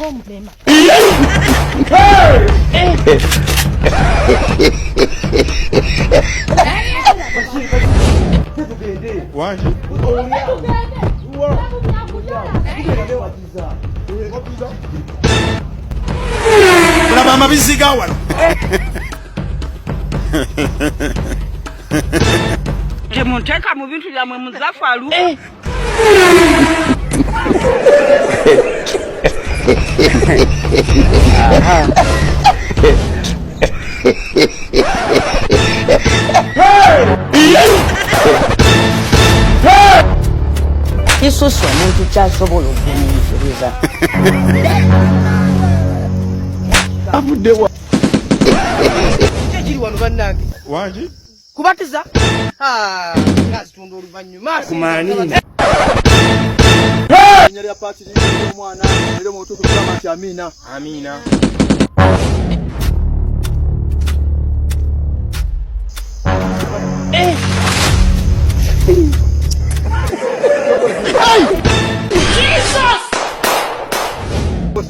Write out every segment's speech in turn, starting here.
Omulema. Laba amabizzi ga wano. Temunteeka mu bintu byammwe muzafalu. Kisusse omuntu kyasobola okugumiikiriza. Avuddewa? Kiri wano bannange. Wangi? Kubatiza? Nazitunda oluvannyuma. Kumaani. Erinnya lya Patiri n'Omwana era Omwoyo Omutukuvu gamba nti amiina. Amiina.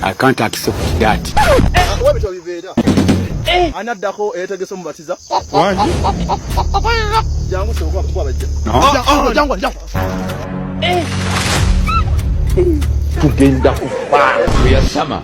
I can't accept that. Wabitwa bibeera. Anaddako eyetegese omubatiza. Wangi? Jangu sooka kuba bajja. No. Jangu jangu. Tugenda kufa. Tuyasama.